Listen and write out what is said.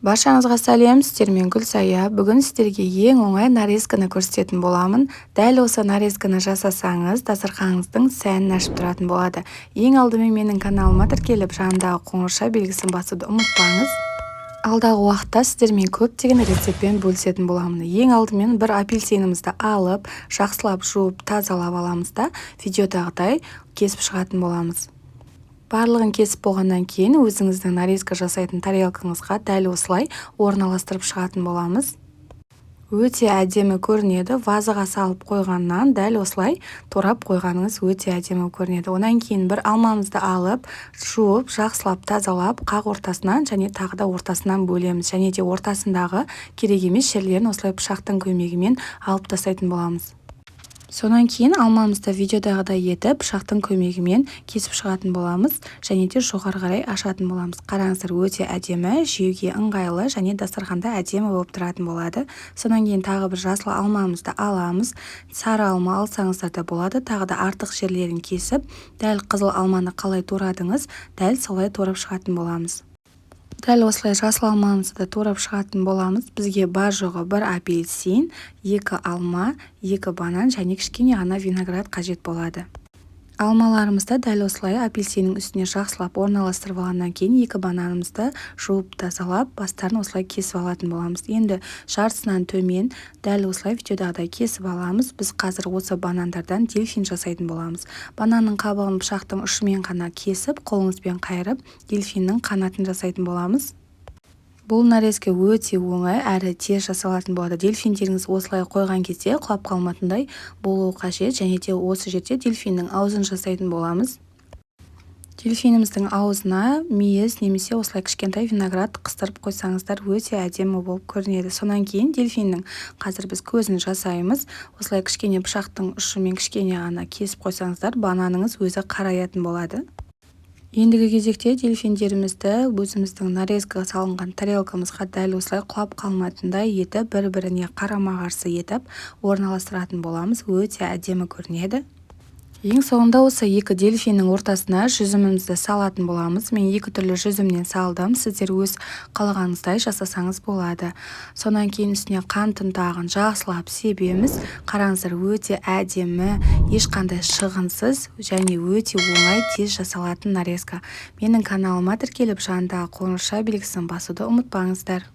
Баршаңызға сәлем, сіздермен Гүлсая. Бүгін сіздерге ең оңай нарезканы көрсететін боламын. Дәл осы нарезканы жасасаңыз, дастарханыңыздың сәнін ашып тұратын болады. Ең алдымен менің каналыма тіркеліп, жанындағы қоңырша белгісін басуды ұмытпаңыз. Алдағы уақытта сіздермен көптеген рецептпен бөлісетін боламын. Ең алдымен бір апельсинімізді алып, жақсылап жуып, тазалап аламыз да, видеодағыдай кесіп шығатын боламыз. Барлығын кесіп болғаннан кейін өзіңіздің нарезка жасайтын тарелкаңызға дәл осылай орналастырып шығатын боламыз. Өте әдемі көрінеді. Вазаға салып қойғаннан дәл осылай турап қойғаныңыз өте әдемі көрінеді. Одан кейін бір алмамызды алып, жуып, жақсылап тазалап, қақ ортасынан және тағы да ортасынан бөлеміз. Және де ортасындағы керек емес жерлерін осылай пышақтың көмегімен алып тастайтын боламыз. Сонан кейін алмамызды видеодағыдай етіп пышақтың көмегімен кесіп шығатын боламыз және де жоғары қарай ашатын боламыз. Қараңыздар, өте әдемі, жеуге ыңғайлы және дастарханда әдемі болып тұратын болады. Сонан кейін тағы бір жасыл алмамызды аламыз. Сары алма алсаңыздар да болады. Тағы да артық жерлерін кесіп, дәл қызыл алманы қалай турадыңыз, дәл солай турап шығатын боламыз. Дәл осылай жасыл алмамызды да турап шығатын боламыз. Бізге бар жоғы бір апельсин, екі алма, екі банан және кішкене ғана виноград қажет болады. Алмаларымызды дәл осылай апельсиннің үстіне жақсылап орналастырып алғаннан кейін, екі бананымызды жуып тазалап, бастарын осылай кесіп алатын боламыз. Енді жартысынан төмен дәл осылай видеодағыдай кесіп аламыз. Біз қазір осы банандардан дельфин жасайтын боламыз. Бананның қабығын пышақтың ұшымен ғана кесіп, қолыңызбен қайырып, дельфиннің қанатын жасайтын боламыз. Бұл нарезка өте оңай әрі тез жасалатын болады. Дельфиндеріңіз осылай қойған кезде құлап қалмайтындай болуы қажет. Және де осы жерде дельфиннің аузын жасайтын боламыз. Дельфиніміздің аузына мейіз немесе осылай кішкентай виноград қыстырып қойсаңыздар, өте әдемі болып көрінеді. Сонан кейін дельфиннің қазір біз көзін жасаймыз. Осылай кішкене пышақтың ұшымен кішкене ғана кесіп қойсаңыздар, бананыңыз өзі қараятын болады. Ендігі кезекте дельфиндерімізді өзіміздің нарезка салынған тарелкамызға дәл осылай құлап қалмайтындай етіп, бір-біріне қарама-қарсы етіп орналастыратын боламыз. Өте әдемі көрінеді. Ең соңында осы екі дельфиннің ортасына жүзімімізді салатын боламыз. Мен екі түрлі жүзімнен салдым, сіздер өз қалағаныңыздай жасасаңыз болады. Сонан кейін үстіне қант ұнтағын жақсылап себеміз. Қараңыздар, өте әдемі, ешқандай шығынсыз және өте оңай, тез жасалатын нарезка. Менің каналыма тіркеліп, жанындағы қоңырша белгісін басуды ұмытпаңыздар.